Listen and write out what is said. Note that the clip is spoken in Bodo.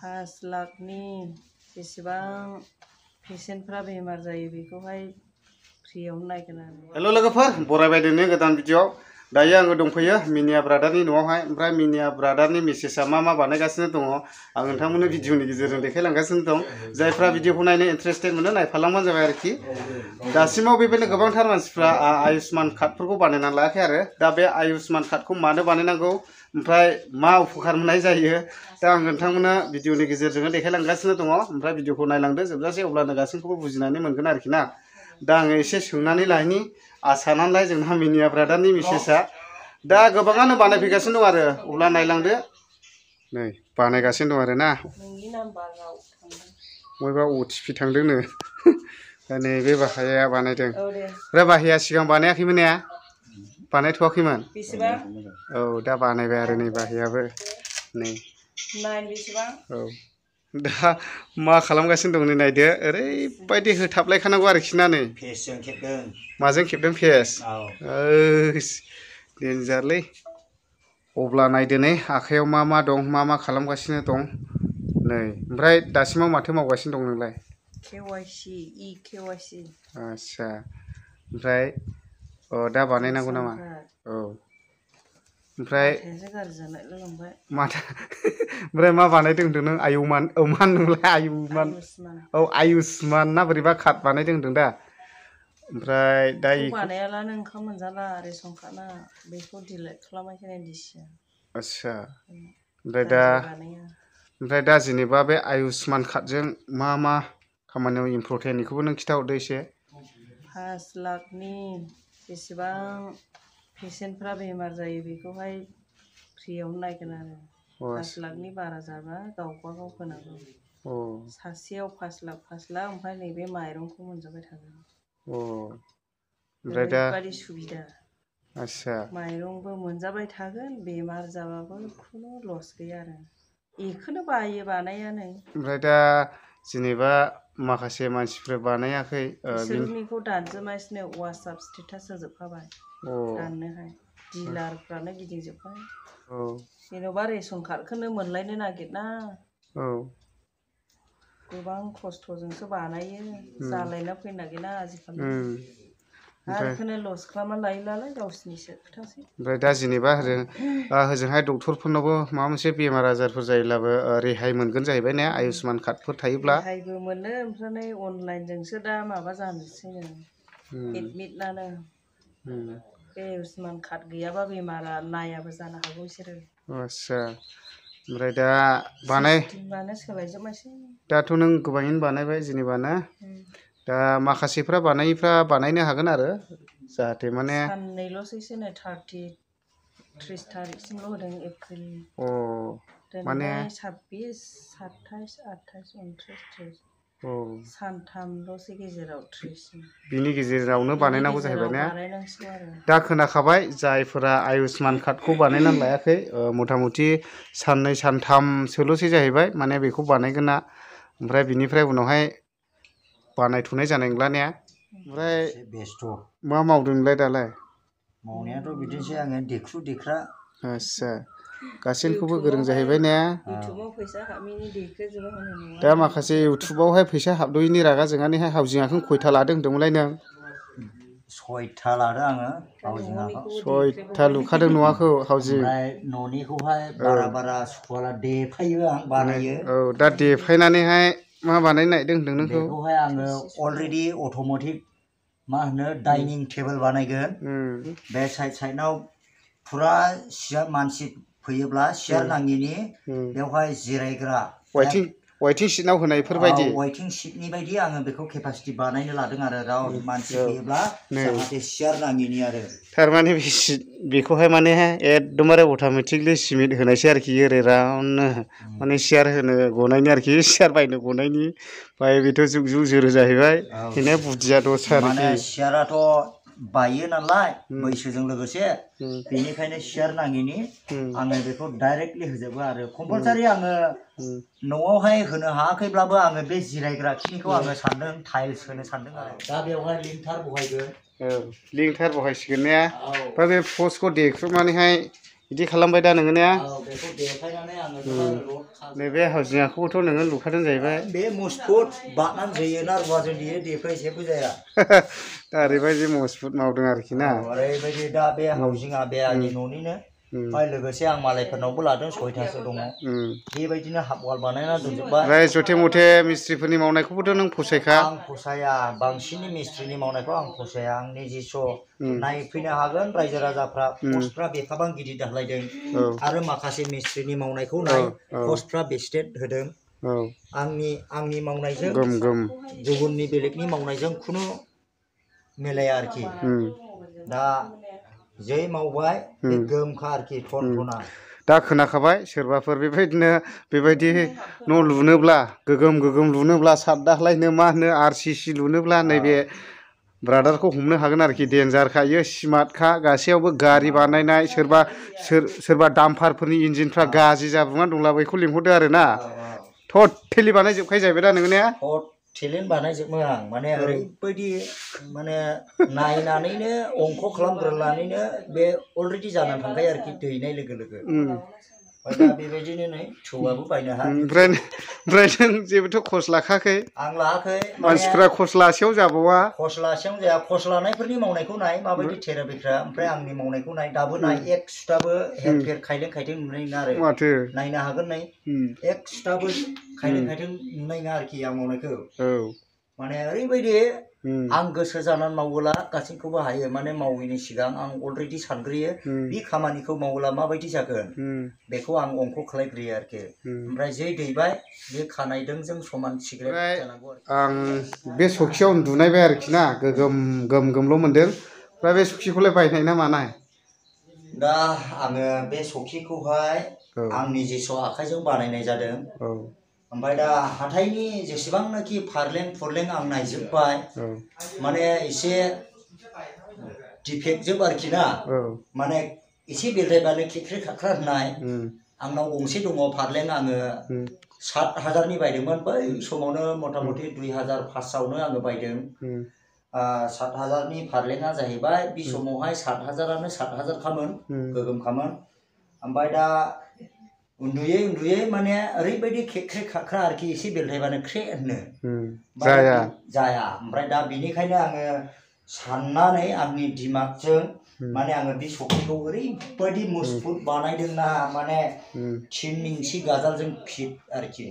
5 लाखनि बेसेबां पेसेन्टफ्रा बेमार जायो बेखौहाय फ्रियावनो नायगोन आरो। हेल' लोगोफोर बरायबाय दिनै गोदान भिडिअ'आव दायो आङो दंफैयो मिनिया ब्रादारनि न'आवहाय ओमफ्राय मिनिया ब्रादारनि मिसेसआ मा बानायगासिनो दङ आं नोंथांमोननो भिडिअ'नि गेजेरजों देखायलांगासिनो दं। जायफ्रा भिडिअ'खौ नायनो इन्टारेस्टेड मोनो नायफालांबानो जाबाय आरोखि। दासिमाव बेबायदिनो गोबांथार मानसिफ्रा आयुष्मान कार्डफोरखौ बानायनानै लायाखै आरो दा बे आयुष्मान कार्डखौ मानो बानायनांगौ ओमफ्राय मा उपकार मोननाय जायो दा आं नोंथांमोननो भिडिअ'नि गेजेरजों देखायलांगासिनो दङ। ओमफ्राय भिडिअ'खौ नायलांदो जोबजासे अब्लानो गासैखौबो बुजिनानै मोनगोन आरोखि ना। दा आङो एसे सोंनानै लायनि आसा नालाय जोंहा मिनिया ब्रादारनि मिसेसआ दा गोबाङानो बानायफैगासिनो दं आरो अब्ला नायलांदो नै बानायगासिनो दं आरो ना। बयबा अटिपि थांदोंनो दा नैबे बाहाया बानायदों। ओमफ्राय बाहाया सिगां बानायाखैमोन ने बानायथ'वाखैमोन औ दा बानायबाय आरो नै बाहायाबो नै औ दा मा खालामगासिनो दं नै नायदो ओरैबायदि होथाबलायखानांगौ आरोखि ना नै फेसजों खेबदों माजों खेबदों फेस देन्जारलै अब्ला नायदो नै आखाइयाव मा दं मा खालामगासिनो दं नै ओमफ्राय दासिमाव माथो मावगासिनो दं नोंलाय KYC आच्छा ओमफ्राय दा बानायनांगौ नामा औ ओमफ्राय ओमफ्राय मा बानायदों होनदों नों आयुमान मा होनदोंलाय आयुमान औ आयुष्मान ना बोरैबा कार्ड बानायदों होनदों दा ओमफ्राय दा बानायालानो ओंखाम मोनजाला रेसन कार्डआ बेखौ डिलिट खालामाखै NDC आच्छा ओमफ्राय दा जेनेबा बे आयुष्मान कार्डजों मा खामानियाव इम्परटेन्ट बेखौबो नों खिथाहरदो एसे 5 लाखनि बेसेबां पेसेन्टफ्रा बेमार जायो बेखौहाय फ्रियावनो नायगोन आरो 5 लाखनि बारा जाबा गावबागाव होनांगौ सासेयाव 5 लाख ओमफ्राय नैबे माइरंखौ मोनजाबाय थागोन ओमफ्राय दा ओरैबायदि सुबिदा आच्छा माइरंबो मोनजाबाय थागोन बेमार जाबाबो खुनु लस गैया आरो बेखौनो बायो बानायानो ओमफ्राय दा जेनेबा माखासे मानसिफोर बानायाखै बिसोरनिखौ दानजोबनायसैनो वाट्सएप स्टेटास होजोबखाबाय दाननोहाय डिलारफ्रानो गिदिंजोबबाय जेन'बा रेसन कार्डखौनो मोनलायनो नागिरना गोबां खस्थ'जोंसो बानायो जालायना फैनो नागिरना आजिखालि आरो बेखौनो लस खालामना लायोब्लालाय गावसिनिसो खोथासै। ओमफ्राय दा जेनेबा होजोंहाय डक्टरफोरनावबो माबा मोनसे बेमार आजारफोर जायोब्लाबो रेहाय मोनगोन जाहैबाय ने आयुष्मान कार्डफोर थायोब्ला रेहायबो मोनो ओमफ्राय अनलाइनजोंसो दा माबा जानोसैनो एडमिटनानो बे आयुष्मान कार्ड गैयाबा बेमारा नायाबो जानो हागौ बिसोरो आच्छा ओमफ्राय दा सोलायजोबनायसै दाथ' नों गोबाङैनो बानायबाय जेनेबा ना दा माखासेफ्रा बानायिफ्रा बानायनो हागोन आरो जाहाथे माने साननैल'सैसोनो 30 थारिखसिमल' होदों एप्रिल माने 26 27 28 29 30 सानथामल'सै गेजेराव 30 बिनि गेजेरावनो बानायनांगौ जाहैबाय ने दा खोनाखाबाय जायफोरा आयुष्मान कार्डखौ बानायनानै लायाखै मथा मथि साननै सानथामसोल'सै जाहैबाय माने बेखौ बानायगोना ओमफ्राय बिनिफ्राय उनावहाय बानायथ'नाय जानाय नंला ने ओमफ्राय बेस्थ' मा मावदों नोंलाय दालाय मावनायाथ' बिदिनोसै आङो देख्रु देख्रा आच्छा गासैखौबो गोरों जाहैबाय ने दा माखासे इउटुबावहाय फैसा हाबद'यैनि रागा जोंनानैहाय हाउजिं एकाउन्ट खयथा लादों होनदोंमोनलाय नों 6था लादों आङो हाउजिं एकाउन्ट 6था लुखादों न'खौ हाउजिं ओमफ्राय न'निखौहाय बारा सुखुवाला देफायो आं बानायो दा देफायनानैहाय मा बानायनो नागिरदों होनदों नोंखौ बेखौहाय आङो अलरेडि अट'मेटिक मा होनो डाइनिं टेबोल बानायगोन बे साइडआव फुरा सियार मानसि फैयोब्ला सियार नाङिनि बेवहाय जिरायग्रा वाइटिं सिटआव होनायफोर बायदि वाइटिं सिटनि बायदि आङो बेखौ केपासिटि बानायनो लादों आरो मानसि फैयोब्ला जाहाथे सियार नाङिनि आरो थारमाने बेखौहाय माने एकदमबारे अट'मेटिकलि सिमेन्ट होनायसै आरोखि ओरै राउन्डनो माने सियार होनो गनायनि आरोखि सियार बायनो गनायनि ओमफ्राय बेथ' जुग जुग जोरो जाहैबाय बेनो बुद्धिया दस्रा माने सियाराथ' बायो नालाय बैसोजों लोगोसे बेनिखायनो सियार नाङिनि आङो बेखौ डाइरेक्टलि होजोबो आरो कम्पालसारि आङो न'आवहाय होनो हायाखैब्लाबो आङो बे जिरायग्रा खिनिखौ आङो सानदों टाइल्स होनो सानदों आरो दा बेवहाय लिंटार बहायगोन लिंटार बहायसिगोन ने ओमफ्राय बे पस्टखौ देख्रुबनानैहाय बिदि खालामबाय दा नोङो ने बेखौ देखायनानै आङो नैबे हाउजिङाखौबोथ' नोङो लुखादों जाहैबाय बे मजबुत बानानै जोयोना रुवाजों देयो देफाय जेबो जाया दा ओरैबायदि मजबुत मावदों आरोखि ना ओरैबायदि दा बे हाउजिङा बे आंनि न'निनो ओमफ्राय लोगोसे आं मालायफोरनावबो लादों 6थासो दङ बेबायदिनो हाफ वाल बानायना दोनजोब्बाय ओमफ्राय जथे मथे मिस्ट्रिफोरनि मावनायखौबोथ' नों फसायखा आं फसाया बांसिननि मिस्ट्रिनि मावनायखौ आं फसाया आं निजेस' नायफैनो हागोन रायजो राजाफ्रा पस्टफ्रा बेसेबां गिदिर दालायदों आरो माखासे मिस्ट्रिनि मावनायखौ नाय पस्टफ्रा बेस्टेड होदों आंनि मावनायजों गुबुननि बेलेगनि मावनायजों खुनु मिलाया आरोखि दा जै मावबाय बे गोमखा आरोखि टना दा खोनाखाबाय सोरबाफोर बेबायदि न' लुनोब्ला गोगोम लुनोब्ला सात दालायनो मा होनो RCC लुनोब्ला नैबे ब्रादारखौ हमनो हागोन आरोखि डेन्जारखा इयो स्मार्टखा गासैयावबो गारि बानायनाय सोरबा डाम्पारफोरनि इन्जिनफ्रा गाज्रि जाब्रुना दंला बेखौ लिंहरदो आरो ना टटेलि बानायजोबखायो जाहैबाय दा नोङो ने टेलेन्ट बानायजोबो आं माने ओरैबायदि माने नायनानैनो अंख खालामग्रोनानैनो बे अलरेडि जानानै थांखायो आरोखि दैनाय लोगो दा बेबायदिनो नै थौआबो बायनो हाया ओमफ्राय नों जेबोथ' खर्स लाखाखै आं लायाखै मानसिफ्रा खर्स लासेयाव जाबावा खर्स लासेयाव जाया खर्स लानायफोरनि मावनायखौ नाय माबायदि थेरा बेख्रा ओमफ्राय आंनि मावनायखौ नाय दाबो नाय एक सुटाबो हेरफेर खायलें नुनाय नङा आरो माथो नायनो हागोन नै एक सुटाबो खायलें नुनाय नङा आरोखि आं मावनायखौ माने ओरैबायदि आं गोसो जानानै मावोला गासैखौबो हायो माने मावैनि सिगां आं अलरेडि सानग्रोयो बे खामानिखौ मावोला माबायदि जागोन बेखौ आं अंख खालायग्रोयो आरोखि ओमफ्राय जै दैबाय बे खानायदों जों समान सिग्रेट जानांगौ आं बे सखियाव उन्दुनायबाय आरोखि ना गोगोमल' मोनदों ओमफ्राय बे सखिखौलाय बायनाय ना मानाय दा आङो बे सखिखौहाय आं निजेस' आखाइजों बानायनाय जादों ओमफ्राय दा हाथायनि जेसेबांनाखि फारलें आं नायजोब्बाय माने एसे डिफेक्टजोब आरोखि ना माने एसे बेलथायबानो खेख्रे खाख्रा होननाय आंनाव गंसे दङ फारलें आङो 7,000नि बायदोंमोन बै समावनो मथा मथि 2,500आवनो आङो बायदों 7,000नि फारलेङा जाहैबाय बे समावहाय 7,000आनो 7,000 खामोन गोगोमखामोन ओमफ्राय दा उन्दुयै माने ओरैबायदि खेख्रे खाख्रा आरोखि एसे बेलथायबानो ख्रे होनो जाया ओमफ्राय दा बेनिखायनो आङो साननानै आंनि दिमागजों माने आङो बे सखिखौ ओरैबायदि मजबुत बानायदोंना माने 3 इंसि गाजालजों फिट आरोखि